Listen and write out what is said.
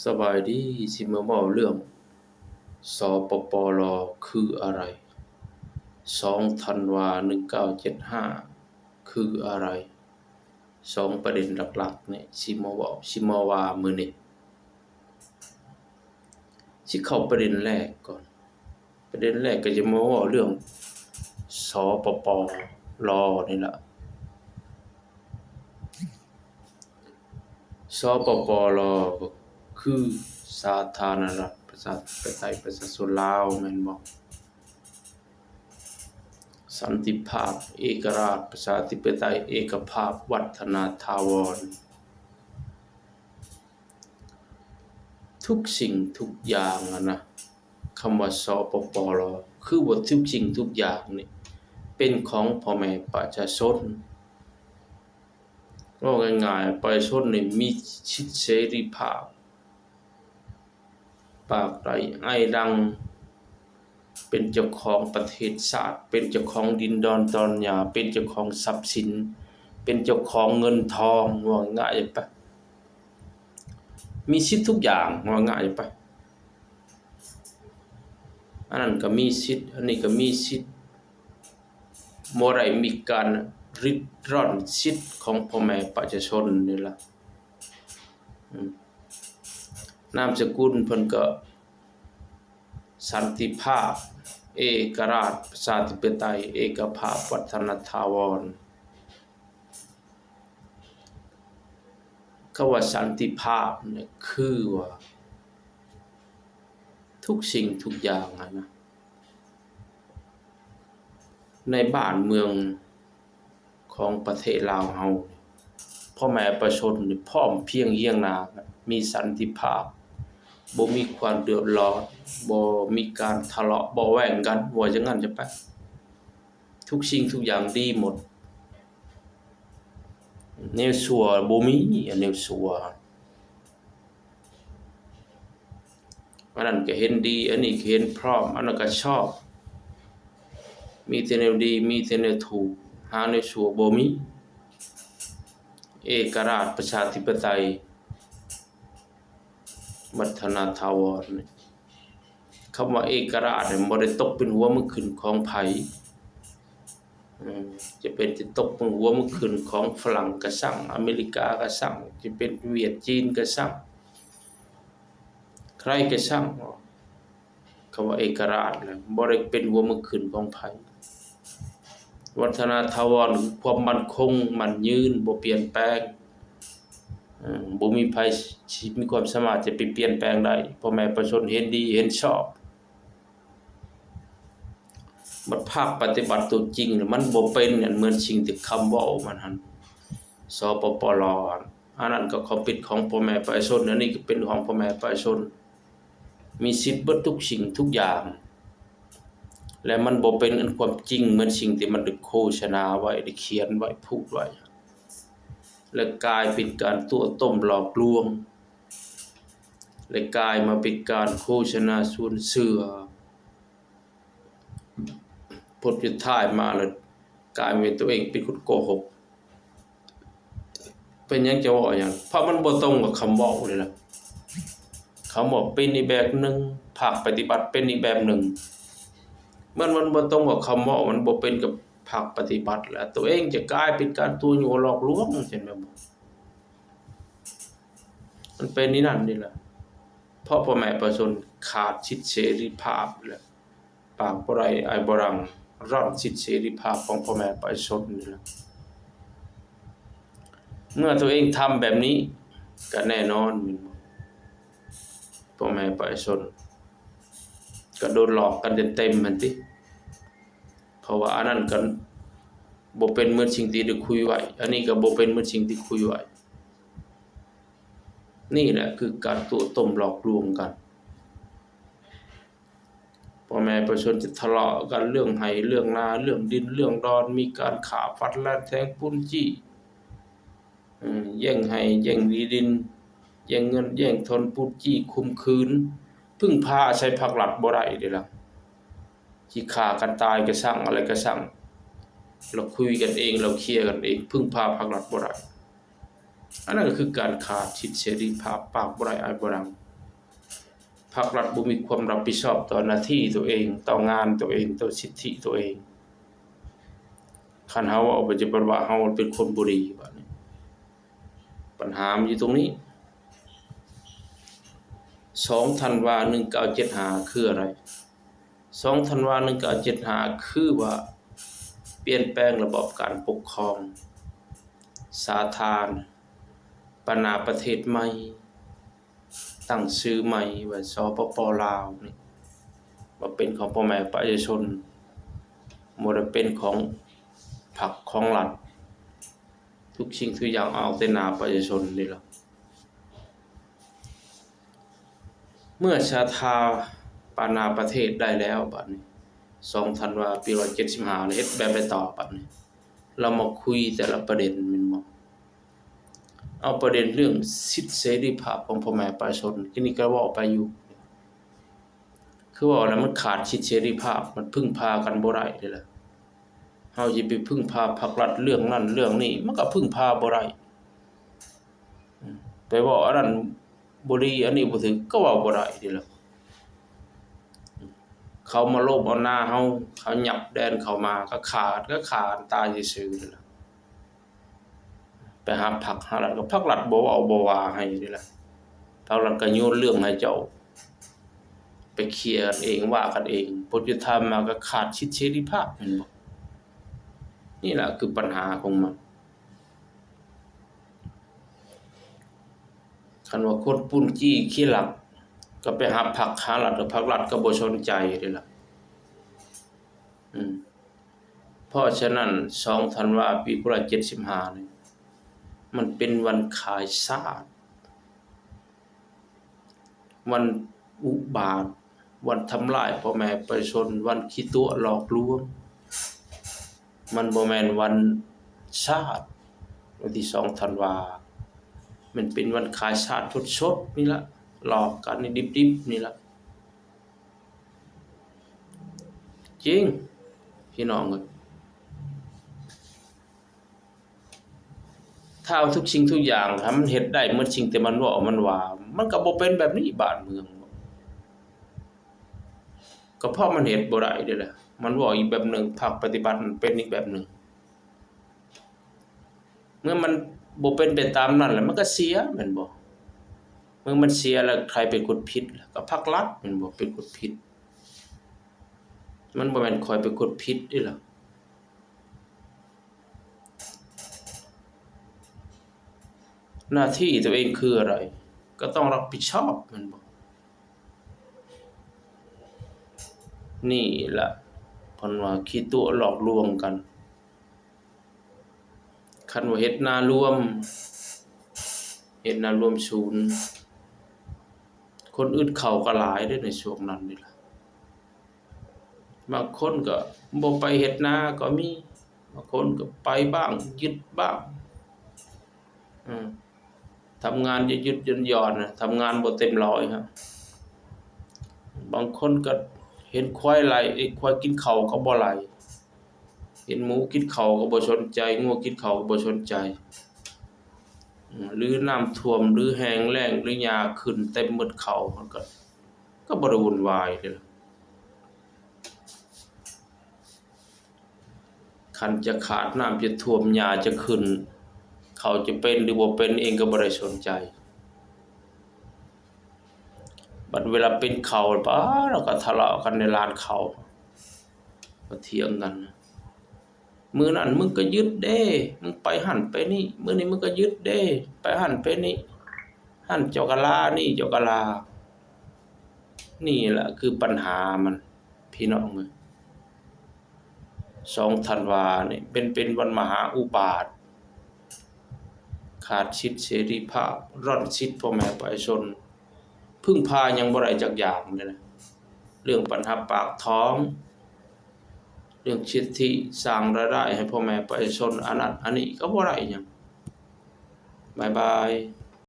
ສະບາຍດີ, ຊິມາເວົ້າເລື່ອງ ສປປລ ຄືອະໄລ? ສອງທັນວາ ໜຶ່ງເກົ້າເຈັດຫ້າ ຄືອະໄລ? ສອງປະເດັນຫຼັກໆນີ້ ຊິມາເວົ້າ, ຊິມາວ່າມື້ນີ້. ຊິເຂົ້າປະເດັນແລກກ່ອນ. ປະເດັນແລກກໍຈະມາເວົ້າເລື່ອງ ສປປລ ນີ້ລະ. ສປປລ ກໍຄືສາທາລະນະລັດ ປະຊາທິປະໄຕ ປະຊາຊົນລາວ ແມ່ນບໍ່? ສັນຕິພາບ, ເອກະລາດ, ປະຊາທິປະໄຕ, ເອກະພາບ, ວັດທະນາຖາວອນ. ທຸກສິ່ງທຸກຢ່າງຫັ້ນນະ, ຄຳວ່າ ສປປລ ຄືວ່າທຸກສິ່ງທຸກຢ່າງນີ້ເປັນຂອງພໍ່ແມ່ປະຊາຊົນ. ເວົ້າງ່າຍໆ ປະຊາຊົນນີ້ມີສິດເສລີພາບ ປາກໄດ້ອ້າຍດັງ ເປັນເຈົ້າຂອງປະເທດຊາດ, ເປັນເຈົ້າຂອງດິນດອນຕອນຫຍ້າ, ເປັນເຈົ້າຂອງຊັບສິນ, ເປັນເຈົ້າຂອງເງິນທອງ, ເວົ້າງ່າຍໄປ ມີສິດທຸກຢ່າງ, ເວົ້າງ່າຍໄປ ອັນນັ້ນກໍມີສິດ, ອັນນີ້ກໍມີສິດ, ບໍ່ໄດ້ມີການລິດຣອນສິດຂອງພໍ່ແມ່ປະຊາຊົນນີ້ລະ. ອືມ ນາມສະກຸນເພິ່ນກໍ ສັນຕິພາບ, ເອກະລາດ, ປະຊາທິປະໄຕ, ເອກະພາບ, ວັດທະນາຖາວອນ. ຄຳວ່າສັນຕິພາບນີ້ ຄືວ່າທຸກສິ່ງທຸກຢ່າງຫັ້ນນະ ໃນບ້ານເມືອງ ຂອງປະເທດລາວເຮົາ, ພໍ່ແມ່ປະຊາຊົນນີ້ພ້ອມພຽງຮຽງໜ້າກັນ, ມີສັນຕິພາບ, ບໍ່ມີຄວາມເດືອດຮ້ອນ, ບໍ່ມີການທະເລາະເບາະແວ້ງກັນ, ວ່າຢ່າງນັ້ນຊະໄປ. ທຸກສິ່ງທຸກຢ່າງດີໝົດ. ແນວຊົ່ວບໍ່ມີ, ແນວຊົ່ວ ອັນນັ້ນກໍເຫັນດີ, ອັນນີ້ກໍເຫັນພ້ອມ, ອັນນັ້ນກໍຊອບ. ມີແຕ່ແນວດີ, ມີແຕ່ແນວຖືກ, ຫາແນວຊົ່ວບໍ່ມີ. ເອກະລາດ, ປະຊາທິປະໄຕ, ວັດທະນາຖາວອນ. ຄຳວ່າເອກະລາດນີ້ ບໍ່ໄດ້ຕົກເປັນຫົວເມືອງຂຶ້ນຂອງໃຜ. ເອີ ຈະເປັນ ຈະຕົກເປັນຫົວເມືອງຂຶ້ນຂອງຝຣັ່ງກະຊ່າງ, ອາເມລິກາກະຊ່າງ, ຈະເປັນຫວຽດຈີນກະຊ່າງ, ໃຜກະຊ່າງ, ຄຳວ່າເອກະລາດນະ ບໍ່ໄດ້ເປັນຫົວເມືອງຂຶ້ນຂອງໃຜ. ວັດທະນາຖາວອນ ຄວາມໝັ້ນຄົງໝັ້ນຍືນ ບໍ່ປ່ຽນແປງ. ເອີ ບໍ່ມີໃຜຊິມີຄວາມສາມາດຈະໄປປ່ຽນແປງໄດ້. ພໍ່ແມ່ປະຊາຊົນເຫັນດີເຫັນຊອບ. ບັດພາກປະຕິບັດຕົວຈິງ ມັນບໍ່ເປັນອັນເໝືອນສິ່ງທີ່ຄຳເວົ້າມັນຫັ້ນ ສປປລ ອັນນັ້ນກໍຄວາມຜິດຂອງພໍ່ແມ່ປະຊາຊົນ, ອັນນີ້ກໍເປັນຂອງພໍ່ແມ່ປະຊາຊົນ, ມີສິດເບິດທຸກສິ່ງທຸກຢ່າງ ແລະ ມັນບໍ່ເປັນອັນຄວາມຈິງເໝືອນສິ່ງທີ່ມັນໄດ້ໂຄສະນາໄວ້, ໄດ້ຂຽນໄວ້, ພູດໄວ້ ແລະ ກາຍເປັນການຕົວະຕົ້ມຫຼອກລວງ ແລະ ກາຍມາເປັນການໂຄສະນາຊວນເຊື່ອ. ຜົນສຸດທ້າຍມາແລ້ວ ກາຍເປັນຕົວເອງເປັນຄົນໂກຫົກ. ເປັນຫຍັງຈະເວົ້າຫຍັງ? ເພາະມັນບໍ່ຕົງກັບຄຳເວົ້ານີ້ລະ. ຄຳເວົ້າເປັນອີກແບບໜຶ່ງ, ພາກປະຕິບັດເປັນອີກແບບໜຶ່ງ. ເມື່ອມັນບໍ່ຕົງກັບຄຳເວົ້າ, ມັນບໍ່ເປັນກັບພາກປະຕິບັດແລ້ວ, ຕົວເອງຈະກາຍເປັນການຕົວະຍົວະຫຼອກລວງ, ເຫັນແມ່ນບໍ່? ມັນເປັນນີ້ນັ້ນນີ້ລະ ເພາະພໍ່ແມ່ປະຊາຊົນຂາດສິດເສລີພາບແລ້ວ ປາກບໍ່ໄດ້ ອ້າຍບໍ່ດັງ ຮ້ອນສິດເສລີພາບຂອງພໍ່ແມ່ປະຊາຊົນນີ້ລະ. ເມື່ອຕົວເອງທຳແບບນີ້ ກະແນ່ນອນ ແມ່ນບໍ່ ພໍ່ແມ່ປະຊາຊົນກະໂດນຫຼອກກັນເຕັມໆຫັ້ນຕິ. ເພາະວ່າອັນນັ້ນກໍບໍ່ເປັນເໝືອນສິ່ງທີ່ໄດ້ຄຸຍໄວ້, ອັນນີ້ກໍບໍ່ເປັນເໝືອນສິ່ງທີ່ຄຸຍໄວ້. ນີ້ແຫຼະຄືການຕົວະຕົ້ມຫຼອກລວງກັນ. ພໍ່ແມ່ປະຊາຊົນຈະທະເລາະກັນເລື່ອງໄຮ່ເລື່ອງນາ, ເລື່ອງດິນເລື່ອງດອນ, ມີການຂ້າຟັນແລ່ນແທງປຸ້ນຈີ້. ເອີ ແຍ່ງໄຮ່ແຍ່ງທີ່ດິນ ແຍ່ງເງິນແຍ່ງທອນ ປຸ້ນຈີ້ຂົ່ມຂືນ ເພິ່ງພາອາໄສພາກລັດບໍ່ໄດ້ເດ້ລະ. ຊິຂ້າກັນຕາຍກະຊ່າງ ອະໄລກະຊ່າງ ລາວຄຸຍກັນເອງ ລາວເຄຍກັນເອງ ເພິ່ງພາພາກລັດບໍ່ໄດ້. ອັນນັ້ນກໍຄືການຂາດສິດເສລີພາບ, ປາກບໍ່ໄດ້ ອາຍບໍ່ດັງ. ພາກລັດບໍ່ມີຄວາມຮັບຜິດຊອບຕໍ່ໜ້າທີ່ຕົວເອງ, ຕໍ່ງານຕົວເອງ, ຕໍ່ສິດທິຕົວເອງ. ຄັນເຮົາເວົ້າໄປ ຈະປະວ່າເຮົາເປັນຄົນບໍ່ດີ. ບາດນີ້ ບັນຫາມັນຢູ່ຕົງນີ້. ສອງທັນວາ ໜຶ່ງເກົ້າເຈັດຫ້າ ຄືອະໄລ? ສອງທັນວາ ໜຶ່ງເກົ້າເຈັດຫ້າ ຄືວ່າປ່ຽນແປງລະບອບການປົກຄອງ, ສາທາລະປະນາປະເທດໃໝ່, ຕັ້ງຊື່ໃໝ່ວ່າ ສປປ ລາວ ນີ້ ມາເປັນຂອງພໍ່ແມ່ປະຊາຊົນ, ບໍ່ໄດ້ເປັນຂອງພັກຂອງລັດ. ທຸກສິ່ງທຸກຢ່າງອອກແຕ່ໜ້າປະຊາຊົນນີ້ລະ. ເມື່ອສະຖາປະນາປະເທດໄດ້ແລ້ວ, ບາດນີ້ ສອງທັນວາ ປີຮ້ອຍເຈັດສິບຫ້າ ເຮັດແບບໃດຕໍ່? ບາດນີ້ ລາວມາຄຸຍແຕ່ລະປະເດັນແມ່ນບໍ່? ເອົາປະເດັນເລື່ອງສິດເສລີພາບຂອງພໍ່ແມ່ປະຊາຊົນ ທີ່ນີ້ກໍເວົ້າໄປຢູ່. ຄືເວົ້າແລ້ວ ມັນຂາດສິດເສລີພາບ, ມັນເພິ່ງພາກັນບໍ່ໄດ້ເດ້ລະ. ເຮົາຊິໄປເພິ່ງພາພັກລັດເລື່ອງນັ້ນເລື່ອງນີ້ ມັນກໍເພິ່ງພາບໍ່ໄດ້. ໄປເວົ້າອັນນັ້ນບໍ່ດີ ອັນນີ້ບໍ່ຖືກ ກໍເວົ້າບໍ່ໄດ້ເດ້ລະ. ເຂົາມາໂລມເອົາໜ້າເຮົາ, ເຂົາຫຍັບແດນເຂົ້າມາ, ກໍຂ້າ, ກໍຂ້າກັນຕາຍຊື່ໆເດ້ລະ. ໄປຫາພັກຫາລັດ ກໍພັກລັດບໍ່ເວົ້າບໍ່ວ່າໃຫ້ເດ້ລະ. ພັກລັດກໍໂຍນເລື່ອງໃຫ້ເຈົ້າໄປເຄລຍກັນເອງ, ວ່າກັນເອງ. ຜົນສຸດທ້າຍມາກໍຂາດສິດເສລີພາບ ແມ່ນບໍ່? ນີ້ລະຄືບັນຫາຂອງມັນ. ຄັນວ່າຄົນປຸ້ນຈີ້ຂີ້ລັກ ກໍໄປຫາພັກຫາລັດ, ພັກລັດກໍບໍ່ສົນໃຈເດ້ລະ. ອືມ ເພາະສະນັ້ນ ສອງທັນວາ ປີຄົນລະເຈັດສິບຫ້ານີ້ ມັນເປັນວັນຂາຍຊາດ, ວັນອຸບາດ, ວັນທຳລາຍພໍ່ແມ່ປະຊາຊົນ, ວັນຂີ້ຕົວະຫຼອກລວງ. ມັນບໍ່ແມ່ນວັນຊາດ, ວັນທີສອງທັນວາ ມັນເປັນວັນຂາຍຊາດສົດໆນີ້ລະ, ຫຼອກກັນນີ້ດິບໆນີ້ລະ. ຈິງ ພີ່ນ້ອງເອີຍ, ຖ້າເອົາທຸກສິ່ງທຸກຢ່າງ ຖ້າມັນເຮັດໄດ້ໝົດສິ່ງທີ່ມັນເວົ້າມັນວ່າ ມັນກໍບໍ່ເປັນແບບນີ້ບ້ານເມືອງ. ກໍເພາະມັນເຮັດບໍ່ໄດ້ເດ້ລະ, ມັນເວົ້າອີກແບບໜຶ່ງ, ພາກປະຕິບັດມັນເປັນອີກແບບໜຶ່ງ. ເມື່ອມັນບໍ່ເປັນໄປຕາມນັ້ນແລ້ວ ມັນກໍເສຍແມ່ນບໍ່? ເມື່ອມັນເສຍແລ້ວ ໃຜເປັນຄົນຜິດລະ? ກໍພັກລັດແມ່ນບໍ່ ເປັນຄົນຜິດ? ມັນບໍ່ແມ່ນຂ້ອຍເປັນຄົນຜິດເດ້ລະ. ໜ້າທີ່ຕົວເອງຄືອະໄລ? ກໍຕ້ອງຮັບຜິດຊອບແມ່ນບໍ່? ນີ້ລະ ເພິ່ນວ່າຂີ້ຕົວະຫຼອກລວງກັນ. ຄັນວ່າເຮັດນາລວມ, ເຮັດນາລວມສູນ, ຄົນອຶດເຂົ້າກໍຫຼາຍເດ້ໃນຊ່ວງນັ້ນນີ້ລະ. ບາງຄົນກໍບໍ່ໄປເຮັດນາກໍມີ, ບາງຄົນກໍໄປບ້າງ, ຢຸດບ້າງ. ເອີ ທຳງານຢຸດໆຢ່ອນໆນະ, ທຳງານບໍ່ເຕັມຮ້ອຍຮະ. ບາງຄົນກໍເຫັນຄວາຍໄຫຼ, ເອີ ຄວາຍກິນເຂົ້າກໍບໍ່ໄຫຼ, ເຫັນໝູກິນເຂົ້າກໍບໍ່ສົນໃຈ, ງົວກິນເຂົ້າກໍບໍ່ສົນໃຈ. ອືມ ຫຼືນ້ຳຖ້ວມ ຫຼືແຫ້ງແລ້ງ ຫຼືຫຍ້າຂຶ້ນເຕັມໝົດເຂົ້າ, ມັນກໍ ກໍບໍ່ໄດ້ວຸ່ນວາຍເດ້. ຄັນຈະຂາດ ນ້ຳຈະຖ້ວມ ຫຍ້າຈະຂຶ້ນ ເຂົ້າຈະເປັນຫຼືບໍ່ເປັນເອງກໍບໍ່ໄດ້ສົນໃຈ. ບັດເວລາເປັນເຂົ້າ ປາດ ແລ້ວກໍທະເລາະກັນໃນລານເຂົ້າ ມາຖຽງກັນ. ມື້ນັ້ນມຶງກໍຍຶດເດ້, ມຶງໄປຫັ້ນໄປນີ້, ມື້ນີ້ມຶງກໍຍຶດເດ້, ໄປຫັ້ນໄປນີ້, ຫັ້ນເຈົ້າກໍລາ, ນີ້ເຈົ້າກໍລາ. ນີ້ລະຄືບັນຫາມັນ ພີ່ນ້ອງເອີຍ. ສອງທັນວານີ້ເປັນ, ເປັນວັນມະຫາອຸບາດ, ຂາດສິດເສລີພາບ, ຮ່ອນສິດພໍ່ແມ່ປະຊາຊົນ, ເພິ່ງພາຫຍັງບໍ່ໄດ້ຈັກຢ່າງເລີຍນະ. ເລື່ອງບັນຫາປາກທ້ອງ, ເລື່ອງສິດທິສ້າງລາຍໄດ້ໃຫ້ພໍ່ແມ່ປະຊາຊົນ, ອັນນັ້ນອັນນີ້ກໍບໍ່ໄດ້ຫຍັງ. ບາຍບາຍ.